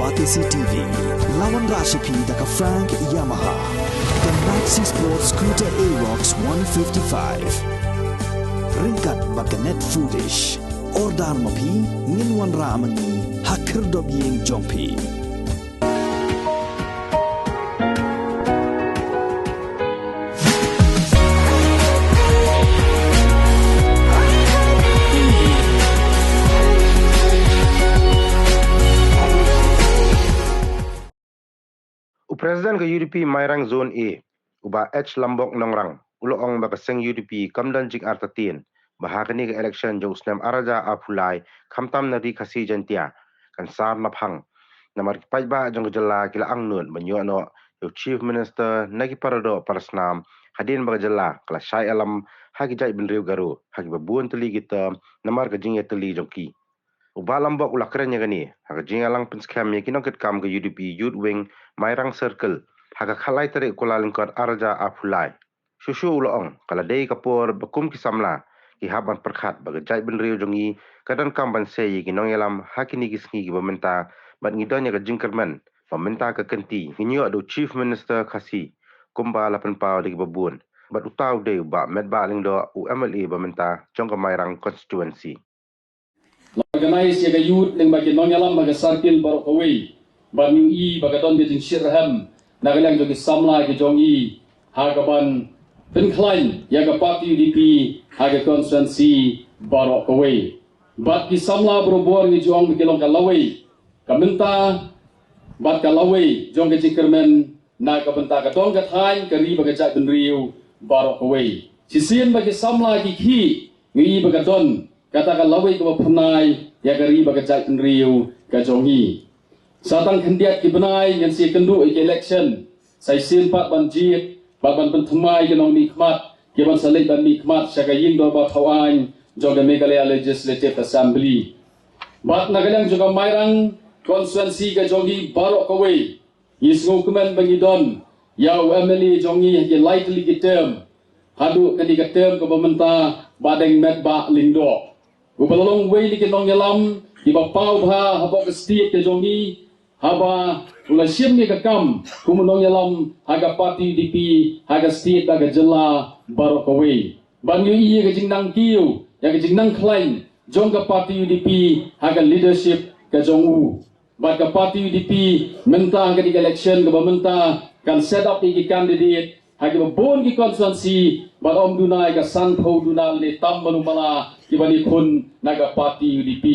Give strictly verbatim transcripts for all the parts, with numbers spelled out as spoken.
Batesi T V, la wanrah sha phi da ka Frank Yamaha, ka Maxi Sport Scooter Aerox one fifty-five. Ryngkat bad ka Net Foodish. Order ma phi, ngin wanrah ma ngi ha khyrdop ïing jong phi. U President ka U D P Mairang Zone A, u Bah H Lambok Nongrang, u la ong ba ka seng U D P kam don jingartatien ba ha kane ka election jong u snem ar hajar arphew lai, khamtam na Ri Khasi Jaintia, kan sar na phang. Namar ki paidbah jong ka jylla ki la angnud ban ïoh noh ïa u Chief Minister na ki paradoh parasnam, hadien ba ka jylla ka la shah ïalam ha ki jaitbynriew Garo ha kiba bun tylli ki term namar ka jingïatylli jong ki. U Bah Lambok u la kren ïa kane ha ka jingïalang pynskhem ïa ki nongkitkam ka U D P Youth Wing Mairang Circle ha ka khatlai tarik u Kyllalyngkot ar hajar arphew lai. Shuh shuh u la ong, ka la dei ka por ba kum ki samla ki hap ban pyrkhat ba ka jaitbynriew jong ngi ka donkam ban sei ïa ki nongïalam ha kine ki sngi kiba mynta, bad ngi don ïa ka jingkyrmen ba mynta ka kynti ngin ïoh da u Chief Minister Khasi kumba la pynpaw da kiba bun. Bad uta u dei u Bah Metbah Lyngdoh, u M L A ba mynta jong ka Mairang constituency. La organise ïa ka youth lyngba ki nongïalam ha ka circle baroh kawei. Bad ngi ïohi ba ka don ka jingshitrhem na ka liang jong ki samla ki jong ngi ha kaban pynkhlaiñ ïa ka party U D P ha ka constituency baroh kawei. Bad ki samla barabor ngi ju ong ba ki long ka lawei ka bynta bad ka lawei jong ka jingkyrmen na ka bynta ka dong ka thaiñ, ka ri bad ka jaitbynriew baroh kawei. Shisien ba ki samla ki khih, ngi ïohi ba ka don kata ka lawei kaba phyrnai ïa ka ri bad ka jaitbynriew ka jong ngi. Sa tang khyndiat ki bnai ngin sa ïakynduh ïa ki election, sa shisien pat ban jied bad ban pynthymmai ki nongmihkhmat kiban sa leit ban mihkhmat sha ka ïing dorbar thaw aiñ jong ka Meghalaya Legislative Assembly. Bad na ka liang jong ka Mairang constituency ka jong ngi baroh kawei, ngi sngewkmen ba ngi don ïa u M L A jong ngi ha ki lai tylli ki term, haduh kane ka term kaba mynta, Bah Deng Metbah Lyngdoh, uba la long uwei na ki nongïalam kiba paw bha hapoh ka state ka jong ngi, haba u la shim ïa ka kam kum u nongïalam ha ka party U D P ha ka state bad ka jylla baroh kawei. Ban ïohi ïa ka jingnang kiew, ïa ka jingnang khlaiñ jong ka party U D P ha ka leadership ka jong u. Bad ka party U D P mynta ha kane ka election kaba mynta kan set up ïa ki candidate ha kiba bun ki constituency, bad ym duna ïa ka sanphew duna lane tam mano mala kiban ïakhun na ka party U D P.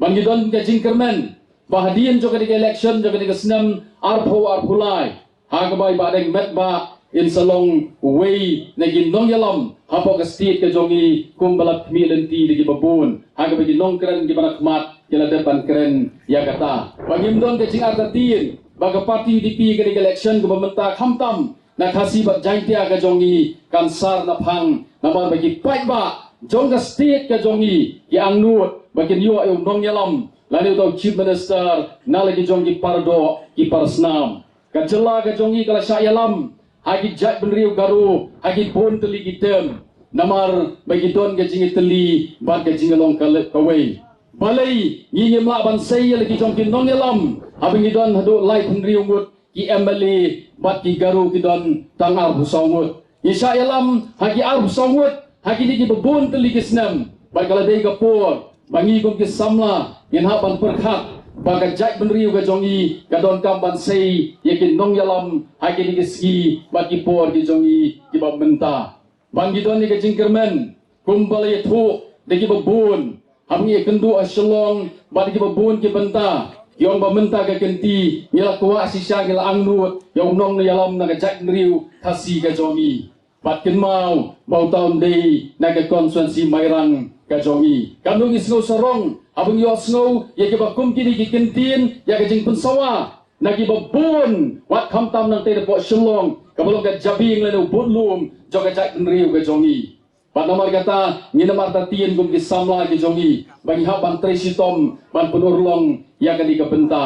Bad ngi don ka jingkyrmen ba hadien jong kane ka election jong kane ka snem arphew arphew lai, ha kaba i Bah Deng Metbah in sa long uwei na ki nongïalam hapoh ka state ka jong ngi kumba la khmih lynti da kiba bun, ha kaba ki nongkren kiba na khmat ki la dep ban kren ïa kata. Ba ngim don ka jingartatien ba ka party U D P kane ka election kaba mynta khamtam na Khasi bad Jaintia ka jong ngi kan sar na phang, namar ba ki paidbah jong ka state ka jong ngi ki angnud ba kin ïoh ïa u nongïalam lane uta u Chief Minister na la ki jong ki paradoh ki parasnam. Ka jylla ka jong ngi ka la shah ïalam ha ki jaitbynriew Garo ha ki bun tylli ki term, namar ba ki don ka jingïatylli bad ka jinglong ka le-, kawei. Balei ngi ngim lah ban sei ïa la ki jong ki nongïalam haba ngi don haduh laiphew hynriew ngut ki M L A bad ki Garo ki don tang arphew saw ngut? Ngi shah ïalam ha ki arphew saw ngut ha kine kiba bun tylli ki snem, bad ka la dei ka por ba ngi kum ki samla ngin hap ban pyrkhat ba ka jaitbynriew ka jong ngi ka donkam ban sei ïa ki nongïalam ha kine ki sngi bad ki por ki jong ngi kiba mynta. Bad ngi don ïa ka jingkyrmen kumba la ïathuh da kiba bun, haba ngi ïakynduh ha Shillong bad da kiba bun ki bynta, ki ong ba mynta ka kynti ngi la kwah shisha, ngi la angnud ïa u nongïalam na ka jaitbynriew Khasi ka jong ngi. Bad kynmaw ba uta um dei na ka constituency Mairang ka jong ngi. Katno ngi sngew sarong haba ngi ïohsngew ïa kiba kum kine ki kyntien ïa ka jingpynsawa na kiba bun, wat khamtam nangtei hapoh Shillong kaba long ka jabieng lane u budlum jong ka jaitbynriew ka jong ngi. Bad namar kata ngin ym artatien kum ki samla ki jong ngi ba ngi hap ban trei shitom ban pynurlong ïa kane ka bynta.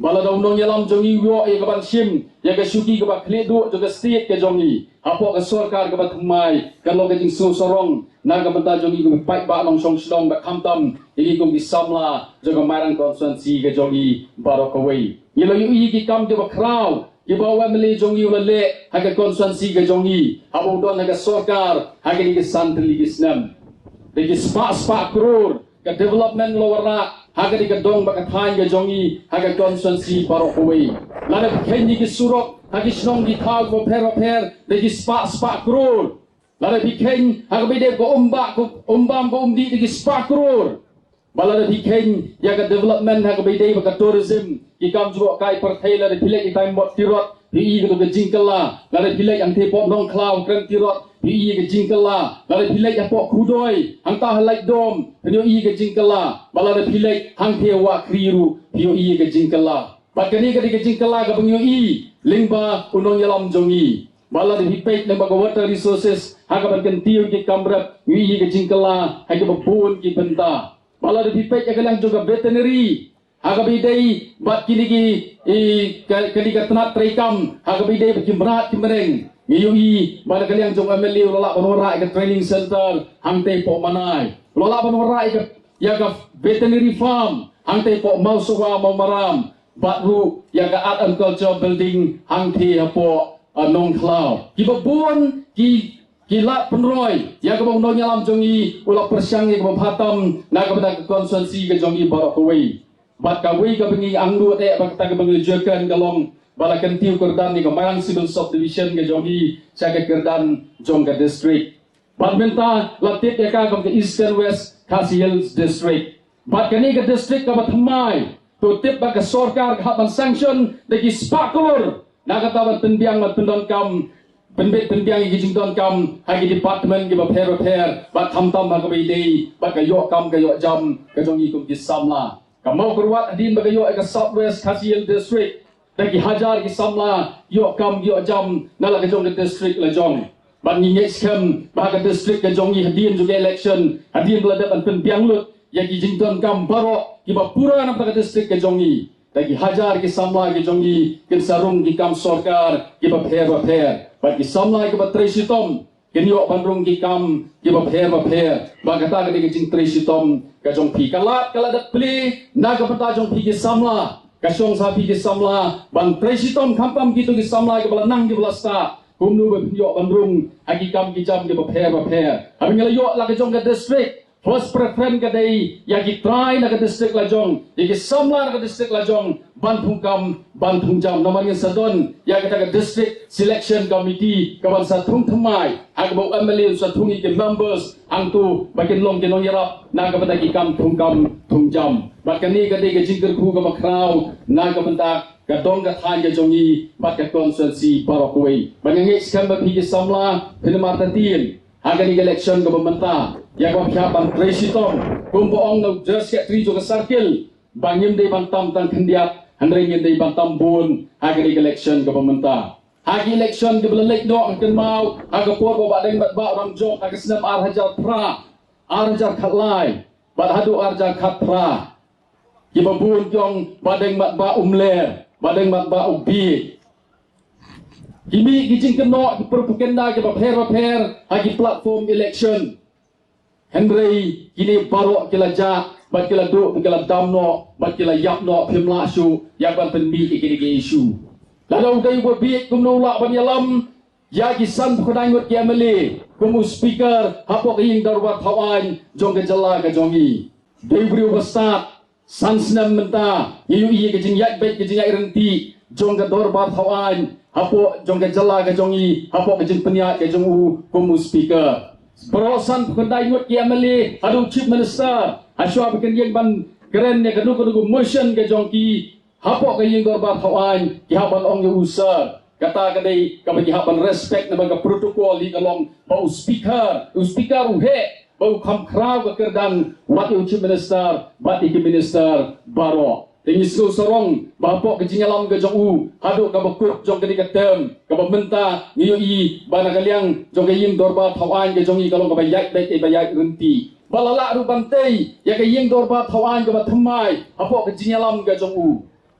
Ba lada u nongïalam jong ngi u ïoh ïa ka ban shim ïa ka shuki kaba khlieh duh jong ka state ka jong ngi, hapoh ka sorkar kaba thymmai, kan long ka jingsngewsarong na ka bynta jong ngi kiba paidbah nongshong shnong, bad khamtam ïa ngi kum ki samla jong ka Mairang constituency ka jong ngi baroh kawei. Ngi la ïohi ki kam kiba khraw kiba u MLA jong ngi u la leh ha ka constituency ka jong ngi haba u don ha ka sorkar ha kine ki san tylli ki snem. Da ki spah spah klur ka development la wanrah ha kane ka dong bad ka thaiñ ka jong ngi ha ka constituency baroh kawei. Lada phi kheiñ ïa ki surok ha ki shnong ki thaw kiba pher bapher, da ki spah spah klur. Lada phi kheiñ ha kaba ïadei ka umbam, ka umbam ka umdih, da ki spah klur. Bad lada phi kheiñ ïa ka development ha kaba ïadei bad ka tourism, ki kam jngohkai pyrthei, lada phi leit ïa ka Mawtyrwat, phi ïohi kato ka jingkylla. Lada phi leit hangtei hapoh Nongkhlaw, Kren Tirot, phi ïohi ka jingkylla. Lada phi leit hapoh Khudoi, hangta ha Laitdom, phin ïohi ka jingkylla. Bad lada phi leit hangtei Wahkhri ruh, phi ïohi ka jingkylla. Bad kane ka dei ka jingkylla kaba ngi ïohi lyngba u nongïalam jong ngi. Bad lada phi peit lyngba ka water resources, ha kaba kyntiew ki kam rep, ngi ïohi ka jingkylla ha kiba bun ki bynta. Bad lada phi peit ha ka liang jong ka veterinary, ha kaba ïadei bad kine ki, i, ka, kane ka tnat treikam ha kaba ïadei bad ki mrad ki mreng, ngi ïohi ba na ka liang jong u MLA u la lah ban wanrah ïa ka training center hangtei hapoh Manai, u la lah ban wanrah ïa ka, ïa ka veterinary farm hangtei hapoh Mawsawa, Mawmaram, bad ruh ïa ka art and culture building hangtei hapoh, ah, Nongkhlaw. Kiba bun ki, ki lad pynroi ïa kaba u nongïalam jong ngi u la pyrshang ïa kaba bha tam na ka bynta ka constituency ka jong ngi baroh kawei. Bad kawei kaba ngi angnud eh bad kata kaba ngi la jia kren ka long ba la kyntiew kyrdan ïa ka Mairang Civil Subdivision ka jong ngi sha ka kyrdan jong ka district. Bad mynta la tip ïa ka kum ka Eastern West Khasi Hills District. Bad kane ka district kaba thymmai, to tip ba ka sorkar ka hap ban sanction da ki spah klur na kata ban pynbiang ban pyndonkam, pynbit pynbiang ïa ki jingdonkam ha ki department kiba pher bapher, bad khamtam ha kaba ïadei bad ka ïoh kam ka ïoh jam ka jong ngi kum ki samla. Ka Mawkyrwat hadien ba ka ïoh ïa ka South West Khasi Hills District, da ki hajar ki samla ïoh kam ïoh jam na la ka jong ka district la jong. Bad ngi ngeit skhem ba ha ka district ka jong ngi hadien jong ka election, hadien ba la dep ban pynbiang lut ïa ki jingdonkam baroh kiba pura na ka district ka jong ngi, da ki hajar ki samla ki jong ngi kin sa rung ki kam sorkar kiba pher bapher. Bad ki samla kiba trei shitom kin ïoh ban rung ki kam kiba pher bapher. Bad kata ka dei ka jingtrei shitom ka jong phi. Ka lad ka la dep plie na ka bynta jong phi ki samla. Ka shong sha phi ki samla ban trei shitom, khamtam kito ki samla kiba la nang kiba la stad, kumno ba phin ïoh ban rung ha ki kam ki jam kiba pher bapher. Haba ngi la ïoh la ka jong ka district, first preference ka dei ïa ki trai na ka district la jong, ïa ki samla na ka district la jong, ban thung kam ban thung jam. Namar ngin sa don ïa kata ka district selection committee kaban sa thung thymmai ha kaba u MLA un sa thung ïa ki members hangto ba kin long ki nongïarap na ka bynta ki kam thung kam thung jam. Bad kane ka dei ka jingkyrkhu kaba khraw na ka bynta ka dong ka thaiñ ka jong ngi bad ka constituency baroh kawei. Bad nga ngeit skhem ba phi ki samla phin martatien ha kane ka election kaba mynta, ïa kaba phi hap ban trei shitom. Kumba ong na u General Secretary jong ka circle, ba ngim dei ban tam tang khyndiat, hynrei ngin dei ban tam bun ha kane ka election kaba mynta. Ha ki election kiba la leit noh, nga kynmaw ha ka por ba Bah Deng Batbah u dang jop ha ka snem ar hajar phra, ar hajar khatlai bad haduh ar hajar khatphra, kiba bun ki ong Bah Deng Batbah um ler, Bah Deng Batbah u bieit. Ki mih ki jingkynnoh, ki propaganda kiba pher bapher ha ki platform election. Hynrei kine baroh ki la jah bad ki la duh, ki la dam noh bad ki la ïap noh, phim lah shuh ïa ban pynmih ïa kine ki issue. Lada u dei uba bieit, kumno u lah ban ïalam ïa ki sanphew khyndai ngut ki MLA kum u speaker hapoh ka ïing dorbar thaw aiñ jong ka jylla ka jong ngi? Dei u briew ba stad. San snem mynta ngi ïohi ïa ka jingïaid beit, ka jingïaid ryntih jong ka dorbar thaw aiñ hapoh jong ka jylla ka jong ngi, hapoh ka jingpynïaid ka jong u kum u speaker. Baroh sanphew khyndai ngut ki MLA haduh chief minister, hashwa ba kin ïeng ban kren ïa kano kano ka motion ka jong ki hapoh ka ïing dorbar thaw aiñ, ki hap ban ong ïa u sir. Kata ka dei kaba ki hap ban respect, namar ka protocol hi ka long ba u speaker, u speaker u heh ba u kham khraw ka kyrdan wat ïa u chief minister bad ïa ki minister baroh. Te ngi sngewsarong ba hapoh ka jingïalam ka jong u haduh kaba kut jong kane ka term kaba mynta, ngi ïohi ba na ka liang jong ka ïing dorbar thaw aiñ ka jong ngi ka long kaba ïaid beit, ba ïaid ryntih. Ba la lah ruh ban tei ïa ka ïing dorbar thaw aiñ kaba thymmai hapoh ka jingïalam ka jong u.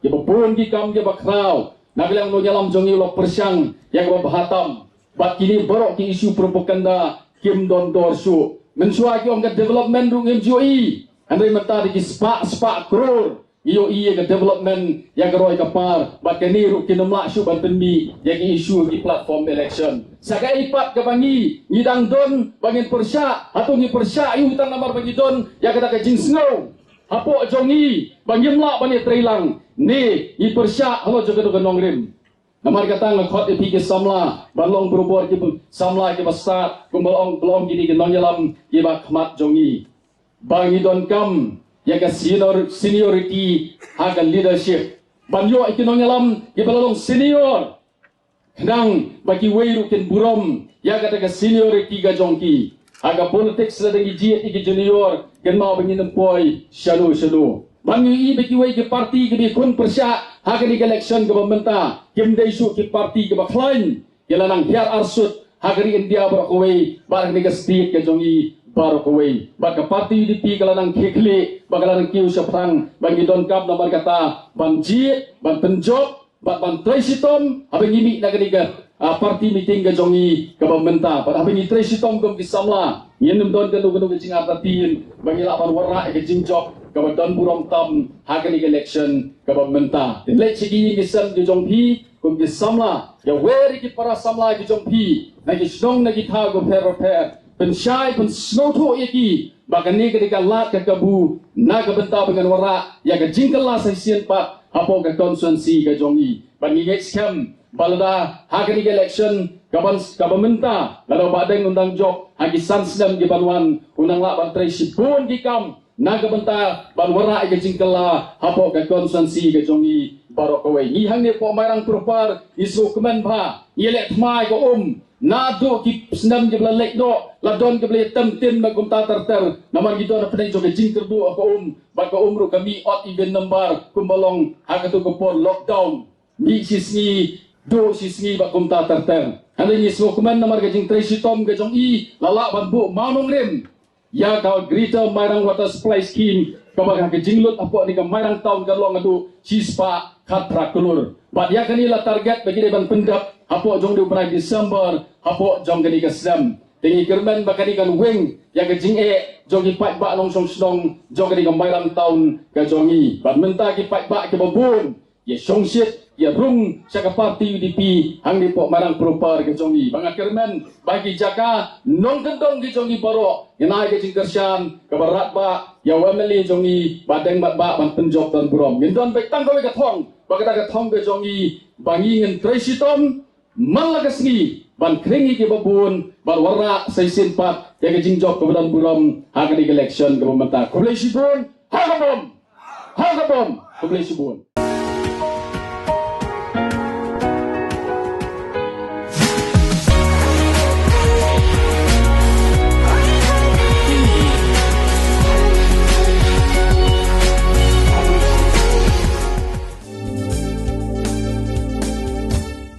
Kiba bun ki kam kiba khraw na ka liang u nongïalam jong ngi u la pyrshang ïa kaba bha tam. Bad kine baroh ki issue propaganda kim don dor shuh. Mynshuwa ki ong ka development ruh ngim ju ïohi. Hynrei mynta da ki spah spah klur ngi ïohi ïa ka development ïa ka roi ka par. Bad kane ruh kin ym lah shuh ban pynmih ïa ki issue ha ki platform election. Sa kaei pat kaba ngi ngi dang don ba ngin pyrshah? Hato ngi pyrshah ïa u tang namar ba ngi don ïa kata ka jingsngew hapoh jong ngi ba ngim lah ban ïatrei lang? Ne ngi pyrshah halor jong kata ka nongrim? Namar kata nga khot ïa phi ki samla ban long barabor ki samla kiba stad, kumba long, ba long kine ki nongïalam kiba khmat jong ngi. Ba ngi donkam ïa ka senior, seniority ha ka leadership. Ban ïoh ïa ki nongïalam kiba la long senior, khnang ba kiwei ruh kin burom ïa kata ka seniority ka jong ki. Ha ka politics lada ngi jied ïa ki junior, kynmaw ba ngin ym poi shano shano. Ba ngi ïohi ba kiwei ki party kiba ïakhun pyrshah ha kane ka election kaba mynta kim dei shuh ki party kiba khlaiñ. Ki la nang hiar arsut ha ka ri India baroh kawei bad ha kane ka state ka jong ngi baroh kawei. Bad ka party U D P ka la nang khie khlieh bad ka la nang kiew shaphrang. Ba ngi donkam namar kata ban jied, ban pynjop bad ban trei shitom haba ngi mih na kane ka, ah, party meeting ka jong ngi kaba mynta. Bad haba ngi trei shitom kum ki samla, ngin ym don kano kano ka jingartatien ba ngi lah ban wanrah ïa ka jingjop kaba don burom tam ha kane ka election kaba mynta. Te leit sha ki ïing ki sem ki jong phi kum ki samla, ïawer ïa ki para samla ki jong phi na ki shnong na ki thaw kiba pher bapher. Pynshai pynsngewthuh ïa ki ba kane ka dei ka lad ka kabu na ka bynta ba ngan wanrah ïa ka jingkylla sa shisien pat hapoh ka constituency ka jong ngi. Bad ngi ngeit skhem ba lada ha kane ka election kaba, kaba mynta, lada u Bah Deng un dang jop ha ki san snem kiban wan, un dang lah ban trei shibun ki kam na ka bynta ban wanrah ïa ka jingkylla hapoh ka constituency ka jong ngi baroh kawei. Ngi hangne hapoh Mairang Purpar ngi sngewkmen bha, ngi leh thma ïa ka um. Naduh ki snem kiba la leit noh la don kiba la ïatem tin bad kumta ter ter. Namar ngi don hapdeng jong ka jingkyrduh ha ka um, bad ka um ruh ka mih odd even number kumba long ha kato ka por lockdown. Mih shi sngi, duh shi sngi bad kumta ter ter. Hynrei ngi sngewkmen namar ka jingtrei shitom ka jong i la lah ban buh mawnongrim ïa ka Greater Mairang Water Supply Scheme kaba ha ka jinglut hapoh kane ka Mairang Town ka long haduh shispah khatphra klur. Bad ïa kane la target ba ki dei ban pyndep hapoh jong u bnai December hapoh jong kane ka snem. Te ngi kyrmen ba kane kan weng ïa ka jingeh jong ki paidbah nongshong shnong jong kane ka Mairang Town ka jong ngi. Bad mynta ki paidbah kiba bun ïa shongshit, ïa rung sha ka party U D P hangne hapoh Mairang Purpar ka jong ngi. Ba nga kyrmen ba ki jaka nongkyndong ki jong ngi baroh ngin ai ka jingkyrshan kaba radbah ïa u M L A jong ngi Bah Deng Batbah ban pynjop don burom. Ngin don beit tang kawei ka thong, ba kata ka thong ka jong ngi ba ngi ngin trei shitom man la ka sngi ban khring ïa kiba bun bad wanrah sa shisien pat ïa ka jingjop kaba don burom ha kane ka election kaba mynta. Khublei shibun. Ha ka bom. Ha ka bom. Khublei shibun.